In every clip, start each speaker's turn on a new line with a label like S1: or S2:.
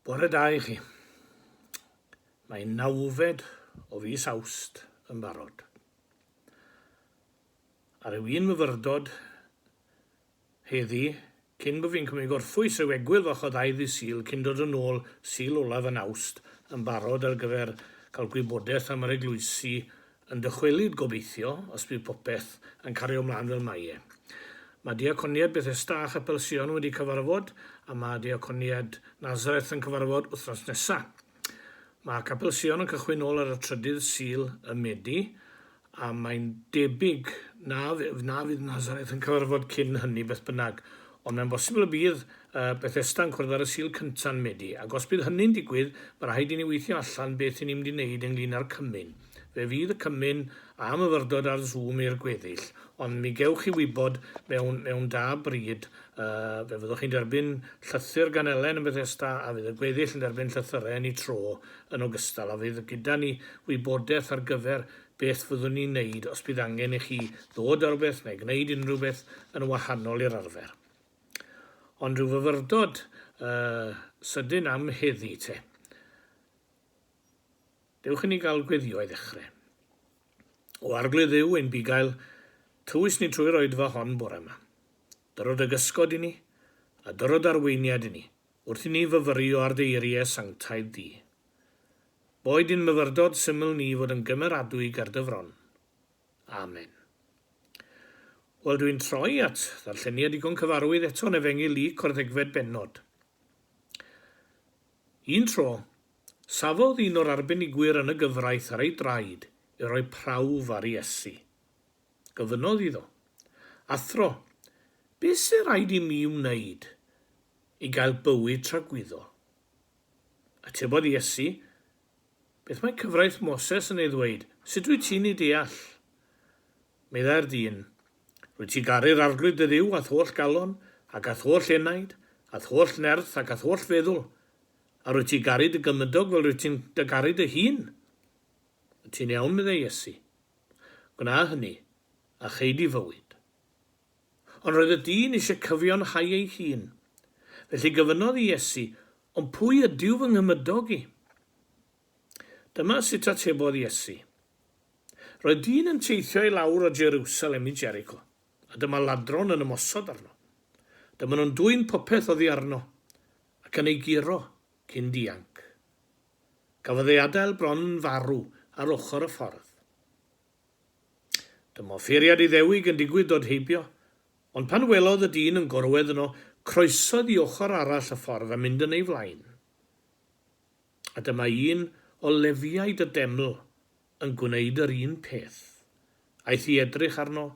S1: Bore da i chi. Mae'n nawfed o fis Awst yn barod. A rhyw un myfyrdod heddi, cyn bod fi'n cymryd gorffwys rhyw egwyl fach o ddau ddydd Sul cyn dod yn ôl Sul olaf yn Awst yn barod ar gyfer cael gwybodaeth am yr eglwysi yn dychwelyd, gobeithio, os bydd popeth yn cario mlaen fel mae e. Mae diaconiaid Bethesda a Chapel Sion wedi cyfarfod, a mae diaconiaid Nazareth yn cyfarfod wythnos nesa. Mae Capel Sion yn cychwyn nôl ar y trydydd Sul ym Medi, a mae'n debyg na, na fydd Nazareth yn cyfarfod cyn hynny beth bynnag. Ond mae'n bosibl y bydd uh, Bethesda yn cwrdd ar y Sul cynta'n Medi, ac os bydd hynny'n digwydd, mae rhaid i ni weithio allan beth i ni'n mynd i wneud ynglyn â'r cymun. Fe fydd y cymun a myfyrdod ar Zoom i'r gweddill, ond mi gewch chi wybod mewn, mewn da bryd. Uh, fe fyddwch chi'n derbyn llythyr gan Elen yn Bethesda a fydd y gweddill yn derbyn llythyrau yn ei tro yn ogystal, a fydd gyda ni wybodaeth ar gyfer beth fyddwn ni'n neud os bydd angen i chi ddod ar rywbeth neu gwneud unrhyw beth yn wahanol i'r arfer. Ond rhyw fyfyrdod uh, sydyn am heddi te. Dewch i ni gael gweddio i ddechrau. O Arglwydd Dduw, ein bugail, tywys ni trwy'r oedfa hon bore yma. Dyro dy gysgod i ni, a dyro dy arweiniad i ni, wrth i ni fyfyrio ar dy eiriau sanctaidd di. Boed i'n myfyrdod syml ni fod yn gymeradwy ger dy fron. Amen. Wel, dwi'n troi at ddarlleniad digon cyfarwydd eto yn Efengyl Luc o'r ddegfed bennod. Un tro, safodd un o'r arbenigwyr yn y gyfraith ar ei draed i roi prawf ar Iesu. Gofynnodd iddo, Athro, beth sydd raid i mi wneud i gael bywyd tragwyddol? Atebodd Iesu, Beth mae cyfraith Moses yn ei ddweud? Sut wyt ti'n ei deall? Meddai'r dyn, Rwyt ti garu'r Arglwydd dy Dduw â'th holl galon, ac â'th holl enaid, â'th holl nerth, ac â'th holl feddwl, a rwyt ti garu dy gymydog fel rwyt ti'n dy garu dy hun. Wyt ti'n iawn, meddai Iesu. Gwna hynny, a chei di fywyd. Ond roedd y dyn eisiau cyfiawnhau ei hun. Felly gofynnodd i Iesu, Ond pwy ydyw fy nghymydog i? Dyma sut atebodd Iesu. Roedd dyn yn teithio i lawr o Jeriwsalem i Jericho, a dyma ladron yn ymosod arno. Dyma nhw'n dwyn popeth oddi arno, ac yn ei guro cyn dianc. Cafodd ei adael bron yn farw ar ochr y ffordd. Dyma offeiriad Iddewig yn digwydd dod heibio, ond pan welodd y dyn yn gorwedd yno, croesodd i ochr arall y ffordd a mynd yn ei flaen. A dyma un o Lefiaid y deml yn gwneud yr un peth. Aeth i edrych arno,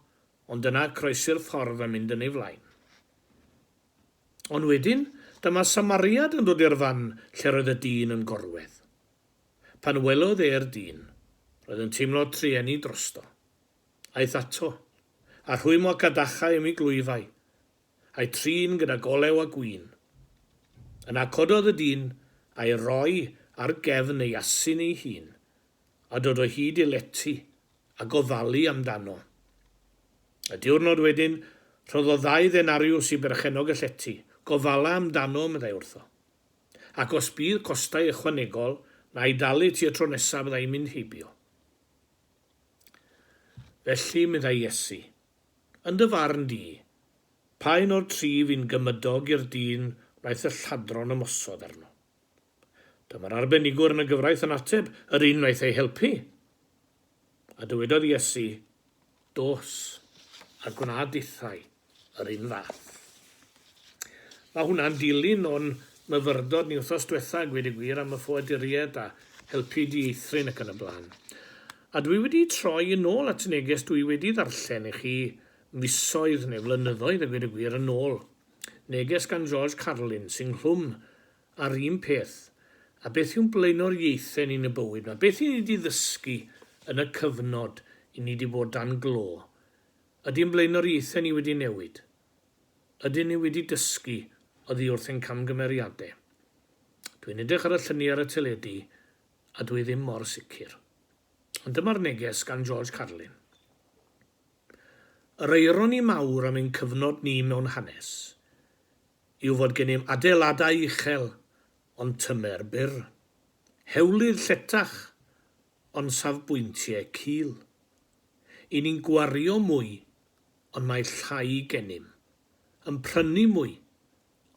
S1: ond yna croesi'r ffordd a mynd yn ei flaen. Ond wedyn, dyma Samariad yn dod i'r fan lle roedd y dyn yn gorwedd. Pan welodd e'r dyn, roedd yn teimlo trueni drosto. Aeth ato, a rhwymo cadachau am ei glwyfau, a'i trin gyda golew a gwin. Yna cododd y dyn a'i roi ar gefn ei asyn ei hun, a dod o hyd i lety a gofalu amdano. Y diwrnod wedyn, rhoddodd ddau ddenariws i berchennog y llety, Gofala amdano, meddai wrtho. Ac os bydd costau ychwanegol, na i dalu ti y tro nesaf bydda i'n mynd heibio. Felly, meddai Iesu, Yn dy farn di, pa un o'r tri fu'n gymydog i'r dyn wnaeth y lladron ymosod arno? Dyma'r arbenigwr yn y gyfraith yn ateb, Yr un wnaeth ei helpu. A dywedodd Iesu, Dos, a gwna dithau yr un fath. Mae hwnna'n dilyn o'n myfyrdod ni wythnos diwetha, gweud y gwir, am y ffoaduriaid a helpu dieithryn ac yn y blaen. A dwi wedi troi yn ôl at y neges dwi wedi ddarllen i chi fisoedd neu flynyddoedd a gweud y gwir yn ôl. Neges gan George Carlin sy'n nghlwm â'r un peth. A beth yw'n blaenoriaethau ni yn y bywyd 'ma? Beth i ni wedi ddysgu yn y cyfnod i ni wedi bod dan glo? Ydy'n blaenoriaethau ni wedi newid? Ydyn ni wedi dysgu oddi wrth ein camgymeriadau? Dwi'n edrych ar y lluniau ar y teledu a dwi ddim mor sicr. Ond dyma'r neges gan George Carlin. Yr eironi mawr am ein cyfnod ni mewn hanes yw fod gennym adeiladau uchel ond tymer byr. Hewlydd lletach, ond safbwyntiau cul. I ni'n gwario mwy, ond mae llai gennym. Yn prynu mwy,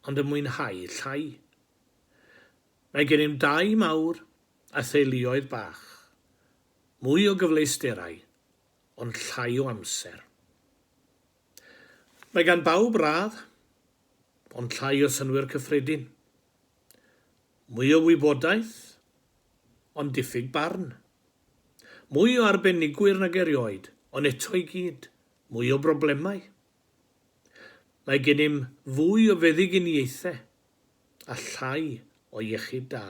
S1: ond yn mwynhau llai. Mae gennym dai mawr a theuluoedd bach. Mwy o gyfleusterau, ond llai o amser. Mae gan bawb radd, ond llai o synnwyr cyffredin. Mwy o wybodaeth, ond diffyg barn. Mwy o arbenigwyr nag erioed, ond eto i gyd, mwy o broblemau. Mae gennym fwy o feddyginiaethau a llai o iechyd da.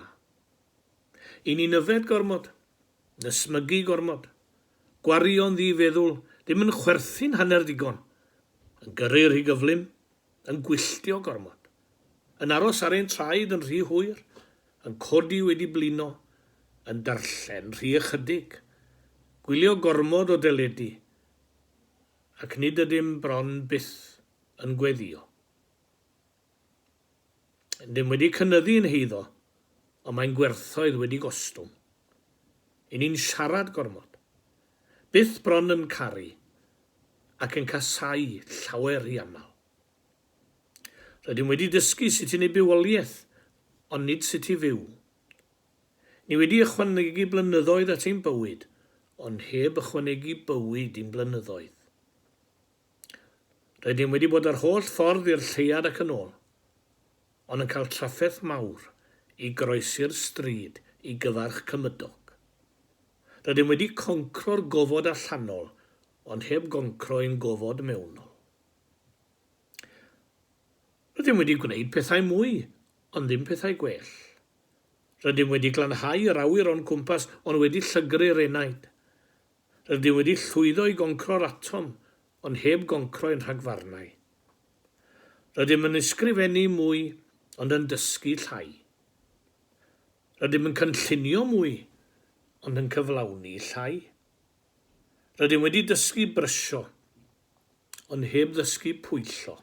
S1: I ni'n yfed gormod, yn ysmygu gormod, gwario'n ddi-feddwl, ddim yn chwerthin hanner digon, yn gyrru rhy gyflym, yn gwylltio gormod, yn aros ar ein traed yn rhy hwyr, yn codi wedi blino, yn darllen rhy ychydig, gwylio gormod o deledu, ac nid ydym bron byth yn gweddïo. Ddim wedi cynyddu yn heiddo, ond mae'n gwerthoedd wedi gostwng. I ni'n siarad gormod. Byth bron yn caru, ac yn casáu llawer rhy aml. Rydym wedi dysgu sut i wneud bywoliaeth, ond nid sut i fyw. Ni wedi ychwanegu blynyddoedd at ein bywyd, ond heb ychwanegu bywyd i'n blynyddoedd. Rydym wedi bod yr holl ffordd i'r lleuad ac yn ôl, ond yn cael trafferth mawr i groesi'r stryd i gyfarch cymydog. Rydym wedi concro'r gofod allanol, ond heb goncro ein gofod mewnol. Rydym wedi gwneud pethau mwy, ond ddim pethau gwell. Rydym wedi glanhau yr awyr o'n cwmpas, ond wedi llygru'r enaid. Rydym wedi llwyddo i goncro'r atom, ond heb goncro ein rhagfarnau. Rydym yn ysgrifennu mwy, ond yn dysgu llai. Rydym yn cynllunio mwy, ond yn cyflawni llai. Rydym wedi dysgu brysio, ond heb ddysgu pwyllo.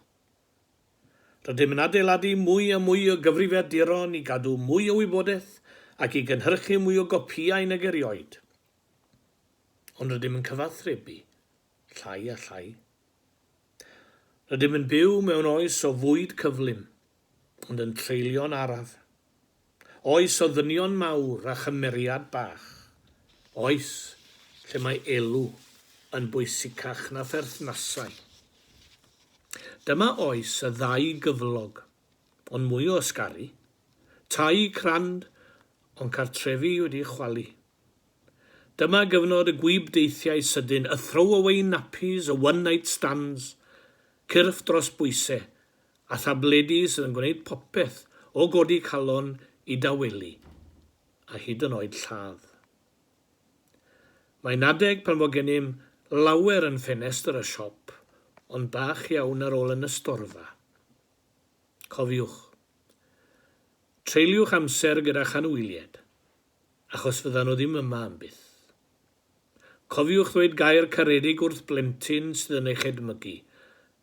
S1: Rydym yn adeiladu mwy a mwy o gyfrifiaduron i gadw mwy o wybodaeth ac i gynhyrchu mwy o gopïau nag erioed. Ond rydym yn cyfathrebu llai a llai. Rydym yn byw mewn oes o fwyd cyflym, ond yn treulio'n araf. Oes o ddynion mawr a chymeriad bach. Oes lle mae elw yn bwysicach na pherthnasau. Dyma oes y ddau gyflog, ond mwy o ysgaru. Tai crand, ond cartrefi wedi chwalu. Dyma gyfnod y gwibdeithiau sydyn, y throw-away nappies, y one-night stands, cyrff dros bwyse, a thabledi sydd yn gwneud popeth o godi calon i dawelu, a hyd yn oed lladd. Mae'n adeg pan fo gennym lawer yn ffenestr y siop, ond bach iawn ar ôl yn y storfa. Cofiwch. Treuliwch amser gyda'ch anwyliaid. Achos fyddan nhw ddim yma am byth. Cofiwch ddweud gair caredig wrth blentyn sydd yn eich edmygu,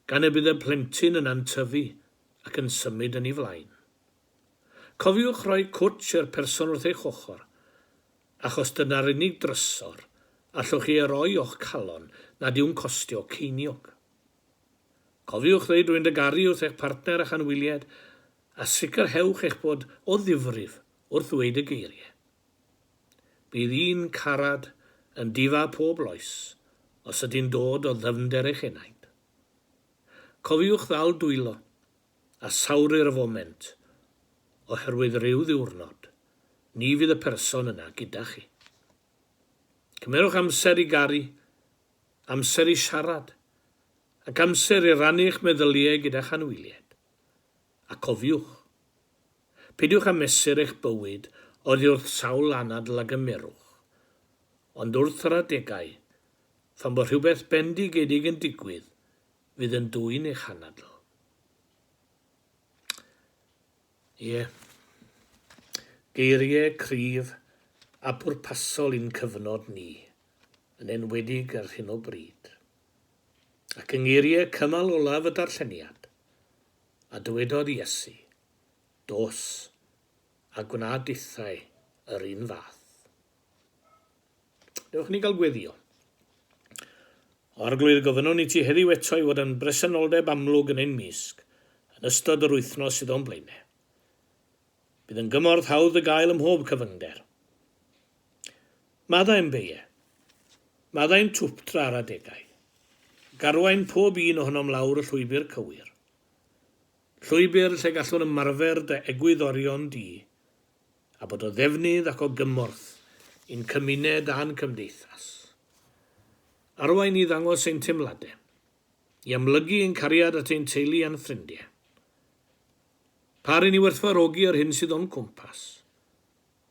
S1: gan y bydd y plentyn yna'n tyfu ac yn symud yn ei flaen. Cofiwch roi cwtsh i'r person wrth eich ochr, achos dyna'r unig drysor allwch chi ei roi o'ch calon nad yw'n costio ceiniog. Cofiwch ddweud rwy'n dy garu wrth eich partner a'ch anwyliaid, a sicrhewch eich bod o ddifrif wrth ddweud y geiriau. Bydd un carad yn difa pob loes os ydy'n dod o ddyfnder eich enaid. Cofiwch ddal dwylo a sawru'r foment oherwydd ryw ddiwrnod ni fydd y person yna gyda chi. Cymerwch amser i garu, amser i siarad, ac amser i rannu'ch meddyliau gyda'ch anwyliaid. A cofiwch, Peidiwch â mesur eich bywyd oddi wrth sawl anadl a gymerwch, ond wrth yr adegau phan bo rhywbeth bendigedig yn digwydd fydd yn dwyn eich anadl. Ie. Geiriau cryf a pwrpasol i'n cyfnod ni, yn enwedig ar hyn o bryd. Ac yng ngeiriau cymal olaf y darlleniad, a dywedodd Iesu, Dos, A gwna dithau yr un fath. Dewch ni gael gweddio. O Arglwydd, gofynnwn i ti heddiw eto i fod yn bresenoldeb amlwg yn ein mysg yn ystod yr wythnos sydd o'n blaenau. Bydd yn gymorth hawdd dy gael ym mhob cyfyngder. Maddau'n beie. Maddau'n twpdra ar adegau. Garwain pob un ohonom lawr y llwybr cywir. Llwybr lle gallwn ymarfer dy egwyddorion di, a bod o ddefnydd ac o gymorth i'n cymuned a'n cymdeithas. Arwain ni ddangos ein teimladau, i amlygu ein cariad at ein teulu a'n ffrindiau. Par i ni werthfawrogi yr hyn sydd o'n cwmpas,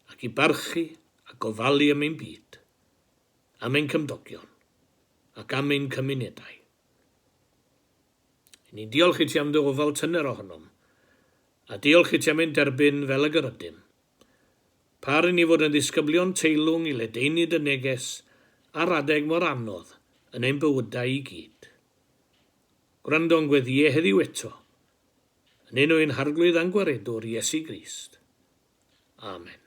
S1: ac i barchu a gofalu am ein byd, am ein cymdogion, ac am ein cymunedau. I ni'n diolch i ti am dy ofal tyner ohonom, a diolch i ti am ein derbyn fel ag yr ydym. Par i ni fod yn ddisgyblion teilwng i ledaenu dy neges ar adeg mor anodd yn ein bywydau i gyd. Gwrando o'n gweddïau heddiw eto, Yn enw ein Harglwydd a'n Gwaredwr, Iesu Grist. Amen.